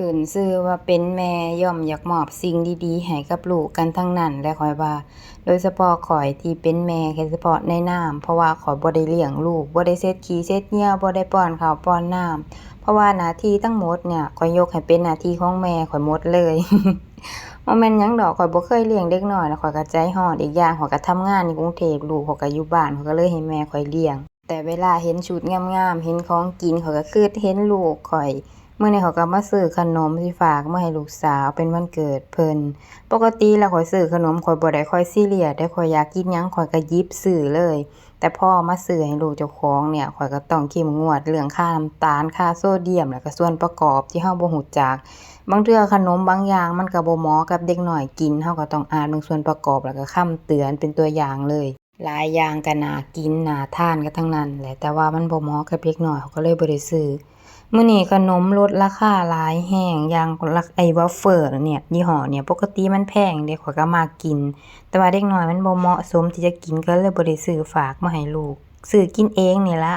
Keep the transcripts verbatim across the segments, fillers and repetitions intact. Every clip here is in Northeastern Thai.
ขึ้นชื่อว่าเป็นแม่ย่อมอยากมอบสิ่งดีๆให้กับลูกกันทั้งนั้นแหละ ข้อยว่า โดยเฉพาะข้อยที่เป็นแม่ แค่เฉพาะในนาม เพราะว่าข้อยบ่ได้เลี้ยงลูก บ่ได้เช็ดขี้เช็ดเหยี่ยว บ่ได้ป้อนข้าวป้อนน้ำ เพราะว่าหน้าที่ทั้งหมดเนี่ย ข้อยยกให้เป็นหน้าที่ของแม่ข้อยหมดเลย บ่แม่นหยังดอก ข้อยบ่เคยเลี้ยงเด็กน้อย แล้วข้อยก็ใจร้อน อีกอย่างข้อยก็ทำงานอยู่กรุงเทพฯ ลูกข้อยก็อยู่บ้าน ข้อยก็เลยให้แม่ข้อยเลี้ยง แต่เวลาเห็นชุดงามๆ เห็นของกิน ข้อยก็คิดเห็นลูกข้อย มื้อนี้ข้อยก็มาซื้อขนมสิฝากมาให้ลูกสาว เป็นวันเกิดเพิ่น ปกติแล้วข้อยซื้อขนมข้อยบ่ได้ค่อยซีเรียสเด้ ข้อยอยากกินหยังข้อยก็หยิบซื้อเลย แต่พอมาซื้อให้ลูกเจ้าของเนี่ย ข้อยก็ต้องเข้มงวดเรื่องค่าน้ำตาล ค่าโซเดียม แล้วก็ส่วนประกอบที่เฮาบ่ฮู้จัก บางเทื่อขนมบางอย่างมันก็บ่เหมาะกับเด็กน้อยกิน เฮาก็ต้องอ่านเบิ่งส่วนประกอบ แล้วก็คำเตือนเป็นตัวอย่างเลย หลายอย่างก็น่ากินน่าทานกันทั้งนั้นแหละ แต่ว่ามันบ่เหมาะกับเด็กน้อย ข้อยก็เลยบ่ได้ซื้อ มื้อนี้ขนมลดราคาหลายแฮง อย่างลัก ไอ้วาฟเฟิลเนี่ย ยี่ห้อเนี่ย ปกติมันแพงเด้ ข้อยก็มักกิน แต่ว่าเด็กน้อยมันบ่เหมาะสมที่จะกิน ก็เลยบ่ได้ซื้อฝากมาให้ลูก ซื้อกินเองนี่ละ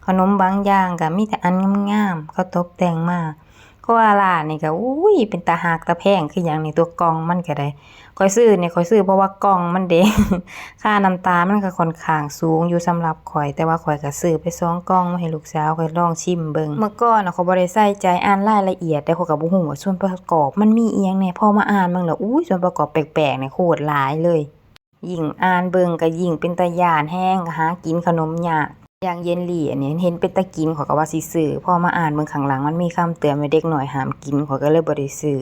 ขนมบางอย่างก็มีแต่อันงามๆ เขาตกแต่งมา โคอาล่านี่ก็ อุ้ย เป็นตาฮักตาแพงคือหยังนี่ ตัวกล่องมันก็ได้ ข้อยซื้อนี่ ข้อยซื้อเพราะว่ากล่องมันเด้ ค่าน้ำตาลมันก็ค่อนข้างสูงอยู่สำหรับข้อย แต่ว่าข้อยก็ซื้อไปสองกล่องมาให้ลูกสาวข้อยลองชิมเบิ่ง เมื่อก่อนน่ะข้อยบ่ได้ใส่ใจอ่านรายละเอียดเด้ ข้อยก็บ่ฮู้ว่าส่วนประกอบมันมีอิหยังแหน่ พอมาอ่านเบิ่งแล้ว อุ้ย ส่วนประกอบแปลกๆนี่โคตรหลายเลย ยิ่งอ่านเบิ่งก็ยิ่งเป็นตาย้านแฮง ก็หากินขนมยาก อย่างเยลลี่อันนี้เห็นเป็นตากิน ข้อยก็ว่าสิซื้อ พอมาอ่านเบิ่งข้างหลังมันมีคำเตือนว่าเด็กน้อยห้ามกิน ข้อยก็เลยบ่ได้ซื้อ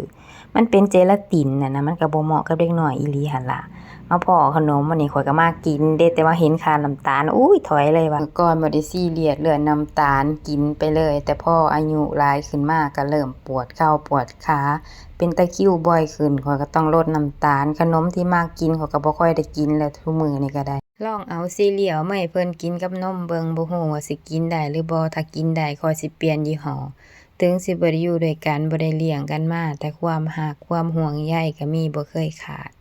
มันเป็นเจลาตินน่ะนะ มันก็บ่เหมาะกับเด็กน้อยอีหลีหั่นล่ะ มาพ้อขนมอันนี้ข้อยก็มักกินเด้ แต่ว่าเห็นค่าน้ำตาล อุ้ย ถอยเลยว่ะ เมื่อก่อนบ่ได้ซีเรียสเรื่องน้ำตาล กินไปเลย แต่พออายุหลายขึ้นมาก็เริ่มปวดเข่าปวดขา เป็นตะคริวบ่อยขึ้น ข้อยก็ต้องลดน้ำตาล ขนมที่มักกินข้อยก็บ่ค่อยได้กินแล้ว ทุกมื้อนี่ก็ได้ ลองเอาซีเรียลมาให้เพิ่นกินกับนมเบิ่ง บ่ฮู้ว่าสิกินได้หรือบ่ ถ้ากินได้ข้อยสิเปลี่ยนยี่ห้อ ถึงสิบ่ได้อยู่ด้วยกัน บ่ได้เลี้ยงกันมา แต่ความฮัก ความห่วงใยก็มีบ่เคยขาด